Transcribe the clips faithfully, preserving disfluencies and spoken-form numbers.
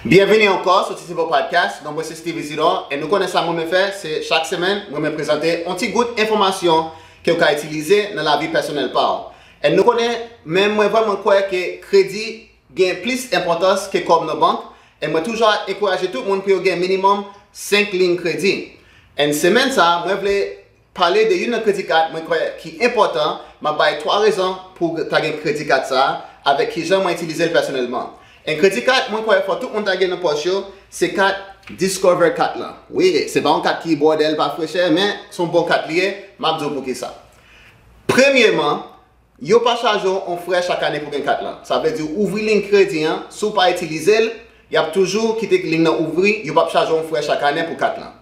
Byenvini ankò sou T C P Podcast. Non, mwen se Steve Isidore, e nou konnen sa mwen renmen fè, se chak semèn, mwen renmen prezante yon ti gout enfòmasyon ke w ka itilize nan lavi pèsonèl pa w. E nou konnen, men mwen vrèman kwè ke kredi gen plis enpòtans ke kòb nan bank, e mwen toujou ap ankouraje tout moun pou yo gen minimòm senk liy kredi. E semèn sa, mwen vle pale de youn nan kredi kat mwen kwè ki enpòtan, m ap bay twa rezon pou ta gen kredi kat sa, avèk kijan mwen itilize l pèsonèlman. E kredi kat, mwen kwè fò tout moun ta gen nan pòch yo, se kat Discover kat lan. Wi, se pa yon kat ki bwòdè, l pa frechè, men se yon bon kat li ye, m ap di w poukisa. Premyeman, yo pa chaje w yon frè chak ane pou gen kat lan. Sa vle di, ou ouvri liy kredi an, si w pa itilize l, y ap toujou kite liy nan ouvri, yo p ap chaje w yon frè chak ane pou kat lan.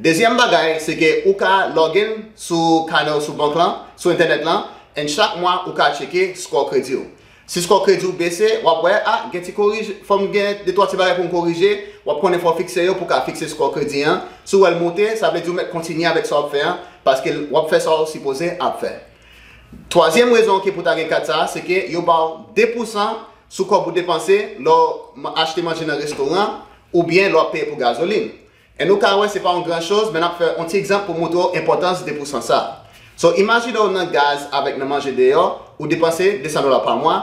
Dezyèm bagay, se ke ou ka log in sou kanal, sou bank lan, sou entènèt lan, and chak mwa ou ka tcheke score kredi w. Si score kredi w bese, w ap wè, a, gen ti korije, fò m gen de twa ti bagay pou m korije, w ap konnen fò w fikse yo pou w ka fikse score kredi an. Si w wè l monte, sa vle di w mèt kontinye avèk sa w ap fè an, paske w ap fè sa w sipoze ap fè. Twazyèm rezon ki pou ta gen kat sa, se ke yo ba w de pousan sou kòb ou depanse lè w achte manje nan restoran oubyen lè w ap peye pou gazolin. E nou ka wè se pa yon gran choz, men n ap fè yon ti egzanp pou montre w enpòtans de pousan sa. So, imajine w nan gaz avèk nan manje deyò, ou depanse de san dola pa mwa.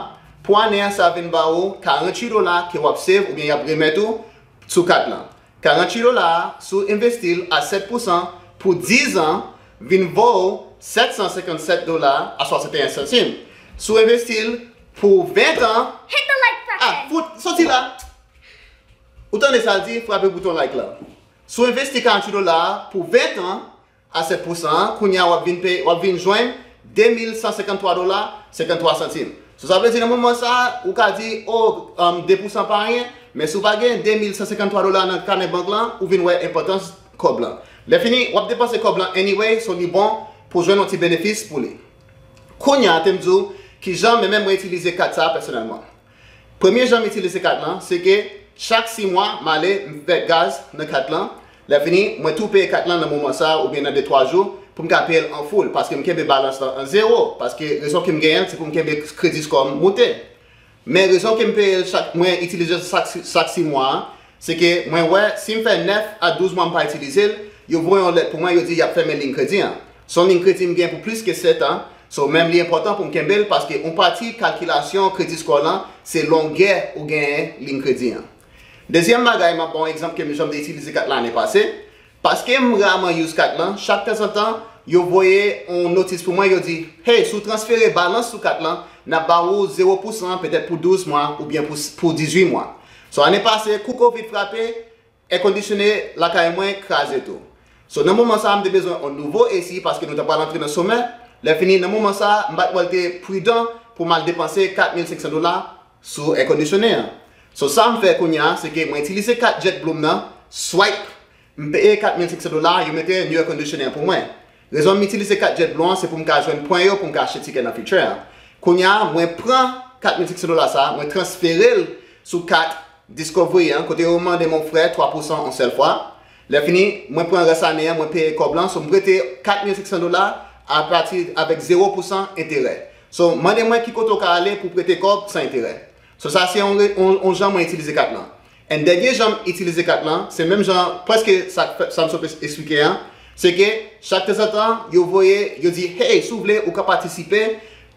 Pou ane an, sa vin ba ou karanntuit dola ke w ap save oubyen y ap remèt ou sou kat lan. Karanntuit dola a, si w envesti l a sèt pousan pou diz an, vin vo w sèt san senkannsèt dola a swasanteyen santim. Si w envesti l pou ven an, Hit the like ah, button. Fout, soti la. Ou tande sa l di, frape bouton like la. Si w envesti karanntuit dola a pou ven an, a sèt pousan an, kounye a w ap vin peye, w ap vin jwenn de mil san senkanntwa dola senkanntwa santim. So, sa vle di nan moman sa a, ou ka di, o, um, de pousan pa anyen, men si w pa gen de mil san senkanntwa dola nan kanè bank lan, ou vin wè enpòtans kòb lan. Lè fini, w ap depanse kòb lan anyway, so li bon pou jwenn yon ti benefis pou li. Kounye a, te m di w, kijan mwen menm mwen itilize kat sa a pèsonèlman. Premye jan m itilize kat lan, se ke chak sis mwa, m ale, m fè gaz nan kat lan. Lè fini, mwen tou peye kat lan nan moman sa a oubyen nan de twa jou pou m ka peye l an full, paske m kenbe balans lan an zewo, paske rezon ke m genyen, se pou m kenbe kredi score m moute. Men rezon ke m peye l chak, mwen itilize l chak, chak sis mwa a, se ke mwen wè, si m fè nèf a douz mwa m pa itilize l, yo voye yon lèt pou mwen, yo di y ap fèmen liy kredi an. Se yon liy kredi m gen pou plis ke sèt an, so menm li enpòtan pou m kenbe l, paske yon pati kalkilasyon kredi score lan, se longè ou genyen liy kredi an. Dezyèm bagay, m ap ba w egzanp ke m janm te itilize kat lan ane pase. Paske m raman use kat lan, chak tanzantan, yo voye yon notis pou mwen, yo di, hey, si w transfere balans sou kat lan, n ap ba ou zewo pousan, petèt pou douz mwa, oubyen pou, pou dizuit mwa. So, ane pase, kou kovid frape, èkondisyone lakay mwen kraze tou. So, nan moman sa a, m te bezwen yon nouvo A C paske nou t ap pral antre nan somè. Lè fini, nan moman sa a, m pa t wè l te pridan pou m al depanse kat mil senk san dola sou èkondisyone an. So, sa m fè kounye a, se ke mwen itilize kat JetBlue m nan, swipe, m peye kat mil senk san dola, yo mete new airconditioner an pou mwen. Rezon m itilize kat JetBlue an, se pou m ka jwenn pwen yo pou m ka achte tikè nan future an. Kounye a, mwen pran kat mil senk san dola sa, mwen transfere l sou kat Discovery an, kote yo mande m yon frè twa pousan yon sèl fwa. Lè fini, mwen pran rès ane an, mwen peye kòb lan, so m prete kat mil senk san dola apati avèk zewo pousan enterè. So, mande mwen ki kote w ka ale pou prete kòb san enterè. So, sa se yon, re- yon, yon jan mwen itilize kat lan. And dènye jan m itilize kat lan, se menm jan, prèske sa, sa m sot esplike an, se ke chak tanzantan, yo voye, yo di, hey, si w vle, ou ka patisipe,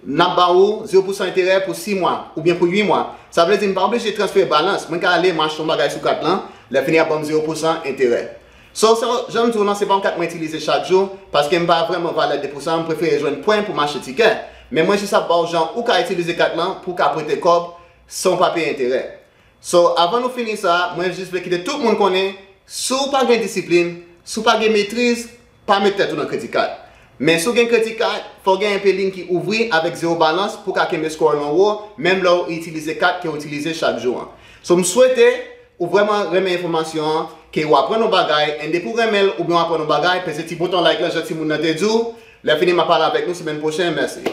n ap ba ou zewo pousan enterè pou sis mwa, oubyen pou uit mwa. Sa vle di, m pa oblije transfere balans, mwen ka ale, m achte yon bagay sou kat lan, lè fini y ap ban m zewo pousan enterè. So, so, jan m di w lan, se pa yon kat mwen itilize chak jou, paske m pa vrèman valè de pousan, m prefere jwenn pwen pou m achte tikè. Men mwen jis ap ba w jan ou ka itilize kat lan pou w ka prete kòb san w pa peye enterè. So, avan nou fini sa, mwen jis vle kite tout moun konnen, si w pa gen disiplin, si w pa gen metriz, pa met tèt ou nan kredi kat. Men si w gen kredi kat, fò w gen enpe liy ki ouvri avèk zewo balans pou w ka kenbe score lan wo, menm lè w itilize kat ke w itilize chak jou an. So, m swete ou vrèman renmen enfòmasyon an, ke w aprann yon bagay, and depi w renmen l oubyen w aprann yon bagay, peze ti bouton like lan jan timoun nan te di w. Lè fini, m a pale avèk nou semèn pwochen. Mèsi.